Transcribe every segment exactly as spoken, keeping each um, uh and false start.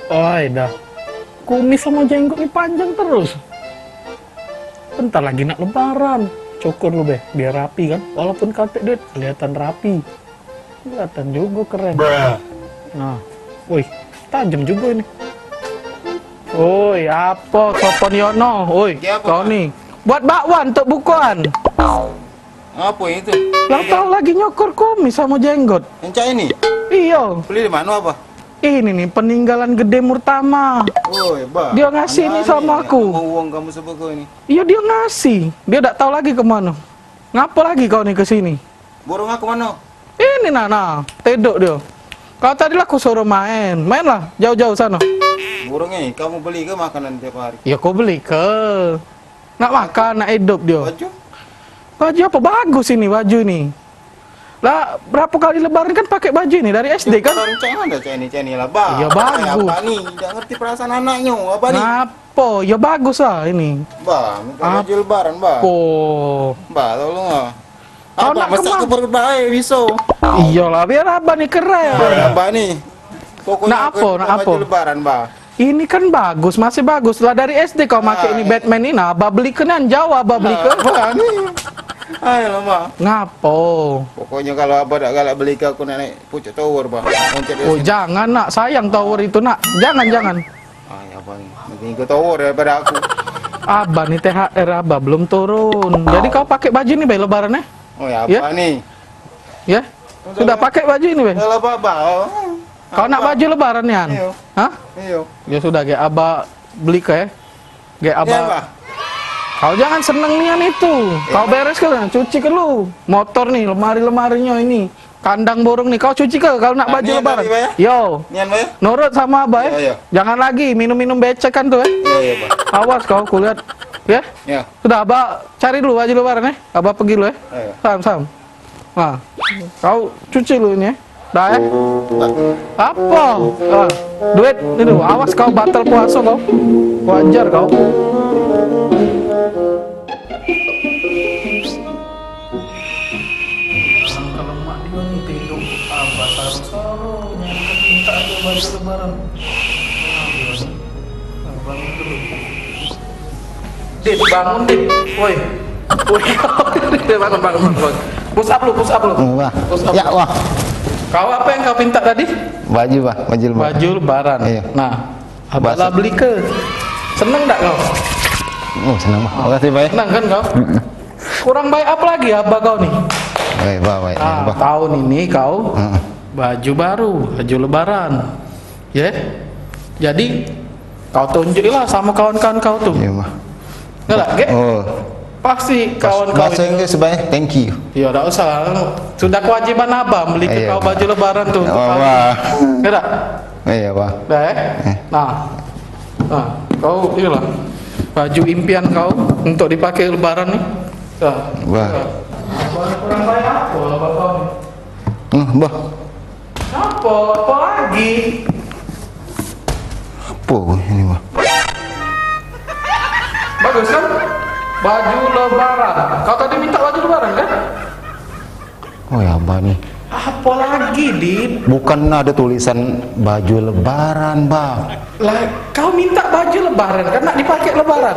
Oi, dah. Kumis samo jenggot ni panjang terus. Bentar lagi nak lebaran. Cukur lu be, biar rapi kan. Walaupun katek duit, kelihatan rapi. Kelihatan juga keren. Nah, wih, tajam juga ini. Oi, apa sopan Yono? Oi, kau ni. Buat bakwan untuk bukuan. Apa itu? Lah, kau lagi nyukur kumis sama jenggot. Yang cak ini? Iyo. Beli di mana apa? Ini nih, peninggalan Gede Murtama. Oi, bah. Dia ngasih ni sama aku. Uang kamu sebego ini. Iyo, dia ngasih. Dia dak tahu lagi ke mana. Ngapa lagi kau ni ke sini? Burung aku mana? Ini nah, nah, tedok dia. Kau tadi lah aku suruh main. Mainlah, jauh-jauh sana. Burung ni, kamu beli ke makanan tiap hari? Ya, kau beli ke. Nak makan, nak hidup dia. Baju? Baju apa? Bagus ini baju ni. Lah, berapa kali lebaran kan pakai baju ni dari S D kan? Lebaran cak mana cak ini, cak ini lah, bah. Ya, bagus. Apa ni? Tidak ngerti perasaan anaknya, apa ni? Ngap- Apo? Yo bagus lah ini. Bah, minta baju lebaran, bah. Apo? Bah, tolong lah. Kau nak masak ke perut bae biso. Iyolah, biar abah ni keren. Bah, abah ni. Pokoknya nak apo, nak apo? Baju lebaran, bah. Ini kan bagus, masih bagus. Lah dari S D kau make ini Batman ni, nah, abah beli ke nan jauh, abah beli ke. Bah, ni. Ayolah, bah. Ngapo? Pokoknya kalau abah dak galak beli ke aku nak naik pucuk tower, bah. Oh, jangan, nak. Sayang tower itu, nak. Jangan, jangan. Ah, ya, abah ni. Lebih ke tower daripada aku. Abah ni T H R abah belum turun. Jadi kau pakai baju ni bae lebaran eh? Oh, ya, abah ni. Ya? Sudah pakai baju ni bae? Kalau abah. Kau nak baju lebaran nian? Iyo. Hah? Iyo. Ya sudah, gek abah beli ke eh. Gek abah. Kau jangan seneng nian itu. Kau beres ke, cuci ke lu. Motor ni, lemari-lemarinya ini. Kandang burung ni kau cuci ke kalau nak baju lebaran? Yo. Nian, Bah, ya? Nurut sama abah eh. Yo, yo. Jangan lagi minum-minum becekan tu eh. Yo, yo, Bah. Awas kau, kulihat. Ya? Yo. Sudah, abah cari dulu baju lebaran eh. Abah pergi dulu eh. Yo, yo. Sam, sam. Nah. Kau cuci dulu ini eh. Dah eh. Apo? Ah, duit ni tu. Awas kau batal puasa kau. Wajar kau. Alangkah lemak dio ni tedok, abah saro-saro nyari minta ado baju lebaran. Nah, dio ni. Nah, bangun dulu. Dit, bangun, Dit. Woi. Woi. Dit, bangun, bangun, bangun, bangun. Push up lu, push up lu. Hmm, Bah. Push up. Ya, Bah. Kau apa yang kau minta tadi? Baju, Bah. Baju lebaran. Baju lebaran. Iyo. Nah, abah lah beli ke. Seneng dak kau? Oh, seneng, Bah. Makasih, Bah. Seneng kan kau? Mm-mm. Kurang baik apa lagi abah kau ni? Baik, Bah, baik. Ah, Bah. Tahun ini kau baju baru, baju lebaran. Ye? Jadi, kau tunjuklah sama kawan-kawan kau tu. Iyo, Bah. Enggak lah, gek? Oh. Pasti kawan kau bahasa Inggris bae, thank you. Iyo, dak usah lah. Sudah kewajiban abah beli ke kau baju lebaran tu untuk kau. Bah. Enggak dak? Iyo, Bah. Dah, eh? Eh. Nah. Nah, kau inilah. Baju impian kau untuk dipakai lebaran ni. Dah. Bah. Dah. Kurang baik apa lah abah kau ni? Hmm, Bah. Apa? Apa lagi? Apa ini, Bah? Bagus kan? Baju lebaran. Kau tadi minta baju lebaran kan? Oh ya, Bah ni. Apa lagi, Dit? Bukan ada tulisan baju lebaran, Bah. Lah, kau minta baju lebaran kan nak dipakai lebaran.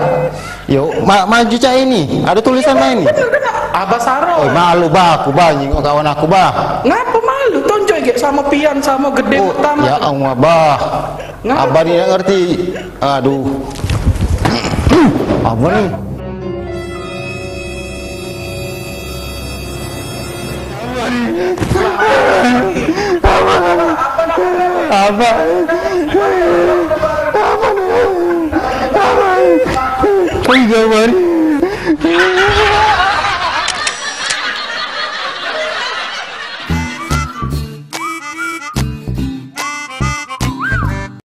Yo, ma maju cak ini. Ada tulisan lain ni. Bener kan? Abah Saro. Oh, malu bah aku bah nyingok kawan aku bah. Ngapa malu? Tonjok gek sama pian sama gede oh, pertama. Ya Allah bah. Ngapa? Abah ni nak ngerti. Aduh. Abah ni. Abah. Abah. Abah. Abah.